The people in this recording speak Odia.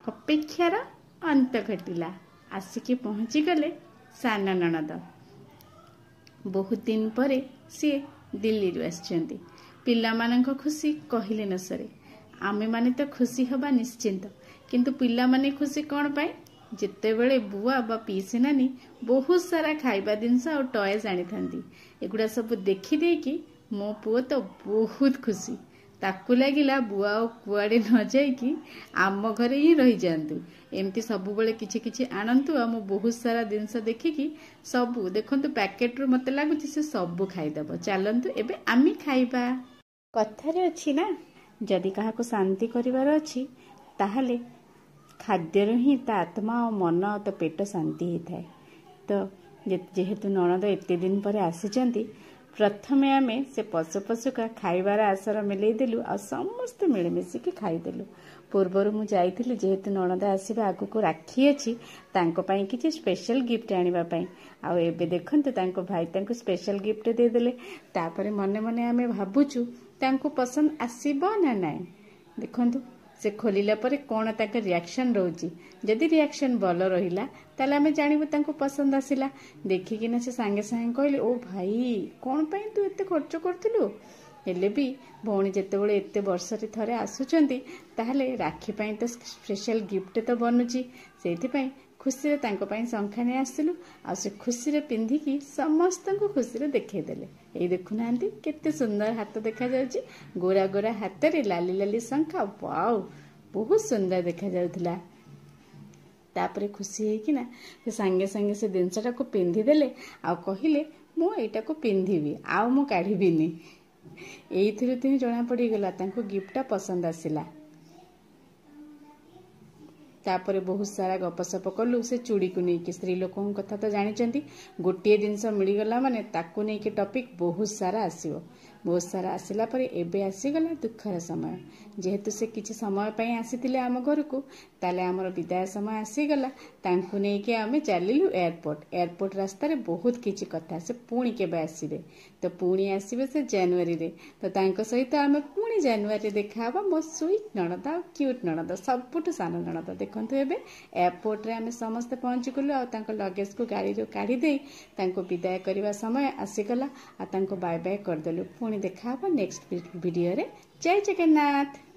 ଅପେକ୍ଷାର ଅନ୍ତ ଘଟିଲା। ଆସିକି ପହଞ୍ଚିଗଲେ ସାନ ନଣଦ। ବହୁତ ଦିନ ପରେ ସିଏ ଦିଲ୍ଲୀରୁ ଆସିଛନ୍ତି। ପିଲାମାନଙ୍କ ଖୁସି କହିଲେ ନ ସରେ। ଆମେମାନେ ତ ଖୁସି ହେବା ନିଶ୍ଚିନ୍ତ, କିନ୍ତୁ ପିଲାମାନେ ଖୁସି କ'ଣ ପାଇଁ? ଯେତେବେଳେ ବୁଆ ବା ପିଇସୀ ନାନୀ ବହୁତ ସାରା ଖାଇବା ଜିନିଷ ଆଉ ଟଏଜ୍ ଆଣିଥାନ୍ତି, ଏଗୁଡ଼ା ସବୁ ଦେଖିଦେଇକି ମୋ ପୁଅ ତ ବହୁତ ଖୁସି। ତାକୁ ଲାଗିଲା ବୁଆ ଆଉ କୁଆଡ଼େ ନ ଯାଇକି ଆମ ଘରେ ହିଁ ରହିଯାଆନ୍ତୁ, ଏମିତି ସବୁବେଳେ କିଛି କିଛି ଆଣନ୍ତୁ। ଆଉ ମୁଁ ବହୁତ ସାରା ଜିନିଷ ଦେଖିକି ସବୁ ଦେଖନ୍ତୁ ପ୍ୟାକେଟରୁ ମୋତେ ଲାଗୁଛି ସେ ସବୁ ଖାଇଦେବ। ଚାଲନ୍ତୁ ଏବେ ଆମେ ଖାଇବା। କଥାରେ ଅଛି ନା, ଯଦି କାହାକୁ ଶାନ୍ତି କରିବାର ଅଛି ତାହେଲେ ଖାଦ୍ୟରୁ ହିଁ ତା ଆତ୍ମା ଆଉ ମନ ଆଉ ତା ପେଟ ଶାନ୍ତି ହେଇଥାଏ। ତ ଯେହେତୁ ନଣଦ ଏତେ ଦିନ ପରେ ଆସିଛନ୍ତି, ପ୍ରଥମେ ଆମେ ସେ ପଶୁ ପଶୁକା ଖାଇବାର ଆସର ମିଲେଇଦେଲୁ ଆଉ ସମସ୍ତେ ମିଳିମିଶିକି ଖାଇଦେଲୁ। ପୂର୍ବରୁ ମୁଁ ଯାଇଥିଲି, ଯେହେତୁ ନଣଦ ଆସିବା ଆଗକୁ ରାକ୍ଷୀ ଅଛି, ତାଙ୍କ ପାଇଁ କିଛି ସ୍ପେଶାଲ ଗିଫ୍ଟ ଆଣିବା ପାଇଁ। ଆଉ ଏବେ ଦେଖନ୍ତୁ ତାଙ୍କ ଭାଇ ତାଙ୍କୁ ସ୍ପେଶାଲ ଗିଫ୍ଟ ଦେଇଦେଲେ। ତାପରେ ମନେ ମନେ ଆମେ ଭାବୁଛୁ ତାଙ୍କୁ ପସନ୍ଦ ଆସିବ ନା ନାହିଁ। ଦେଖନ୍ତୁ ସେ ଖୋଲିଲା ପରେ କ'ଣ ତାଙ୍କ ରିଆକ୍ସନ୍ ରହୁଛି। ଯଦି ରିଆକ୍ସନ୍ ଭଲ ରହିଲା ତାହେଲେ ଆମେ ଜାଣିବୁ ତାଙ୍କୁ ପସନ୍ଦ ଆସିଲା। ଦେଖିକିନା ସେ ସାଙ୍ଗେ ସାଙ୍ଗେ କହିଲେ, ଓ ଭାଇ କ'ଣ ପାଇଁ ତୁ ଏତେ ଖର୍ଚ୍ଚ କରୁଥିଲୁ? ହେଲେ ବି ଭଉଣୀ ଯେତେବେଳେ ଏତେ ବର୍ଷରେ ଥରେ ଆସୁଛନ୍ତି, ତାହେଲେ ରାକ୍ଷୀ ପାଇଁ ତ ସ୍ପେଶାଲ ଗିଫ୍ଟ ତ ବନୁଛି। ସେଇଥିପାଇଁ ଖୁସିରେ ତାଙ୍କ ପାଇଁ ଶଙ୍ଖା ନେଇ ଆସିଲୁ ଆଉ ସେ ଖୁସିରେ ପିନ୍ଧିକି ସମସ୍ତଙ୍କୁ ଖୁସିରେ ଦେଖେଇଦେଲେ। ଏଇ ଦେଖୁନାହାନ୍ତି କେତେ ସୁନ୍ଦର ହାତ ଦେଖାଯାଉଛି, ଗୋରା ଗୋରା ହାତରେ ଲାଲି ଲାଲି ଶଙ୍ଖା, ୱାଓ ବହୁତ ସୁନ୍ଦର ଦେଖାଯାଉଥିଲା। ତାପରେ ଖୁସି ହେଇକିନା ସେ ସାଙ୍ଗେ ସାଙ୍ଗେ ସେ ଜିନିଷଟାକୁ ପିନ୍ଧିଦେଲେ ଆଉ କହିଲେ, ମୁଁ ଏଇଟାକୁ ପିନ୍ଧିବି ଆଉ ମୁଁ କାଢ଼ିବିନି। ଏଇଥିରୁ ତ ହିଁ ଜଣା ପଡ଼ିଗଲା ତାଙ୍କୁ ଗିଫ୍ଟଟା ପସନ୍ଦ ଆସିଲା। ତାପରେ ବହୁତ ସାରା ଗପସପ କଲୁ ସେ ଚୁଡ଼ିକୁ ନେଇକି। ସ୍ତ୍ରୀ ଲୋକଙ୍କ କଥା ତ ଜାଣିଛନ୍ତି, ଗୋଟିଏ ଜିନିଷ ମିଳିଗଲା ମାନେ ତାକୁ ନେଇକି ଟପିକ୍ ବହୁତ ସାରା ଆସିବ। ବହୁତ ସାରା ଆସିଲା ପରେ ଏବେ ଆସିଗଲା ଦୁଃଖର ସମୟ। ଯେହେତୁ ସେ କିଛି ସମୟ ପାଇଁ ଆସିଥିଲେ ଆମ ଘରକୁ, ତାହେଲେ ଆମର ବିଦାୟ ସମୟ ଆସିଗଲା। ତାଙ୍କୁ ନେଇକି ଆମେ ଚାଲିଲୁ ଏୟାରପୋର୍ଟ। ଏୟାରପୋର୍ଟ ରାସ୍ତାରେ ବହୁତ କିଛି କଥା। ସେ ପୁଣି କେବେ ଆସିବେ? ତ ପୁଣି ଆସିବେ ସେ ଜାନୁଆରୀରେ। ତ ତାଙ୍କ ସହିତ ଆମେ ପୁଣି ଜାନୁଆରୀରେ ଦେଖାହବ। ମୋ ସୁଇଟ୍ ନଣଦ ଆଉ କ୍ୟୁଟ୍ ନଣଦ, ସବୁଠୁ ସାନ ନଣଦ। ଦେଖନ୍ତୁ ଏବେ ଏୟାରପୋର୍ଟରେ ଆମେ ସମସ୍ତେ ପହଞ୍ଚିଗଲୁ ଆଉ ତାଙ୍କ ଲଗେଜକୁ ଗାଡ଼ିରୁ କାଢ଼ି ଦେଇ ତାଙ୍କୁ ବିଦାୟ କରିବା ସମୟ ଆସିଗଲା ଆଉ ତାଙ୍କୁ ବାଏ ବାଏ କରିଦେଲୁ। ପୁଣି ଦେଖାହବ ନେକ୍ସଟ ଭିଡ଼ିଓରେ। ଜୟ ଜଗନ୍ନାଥ।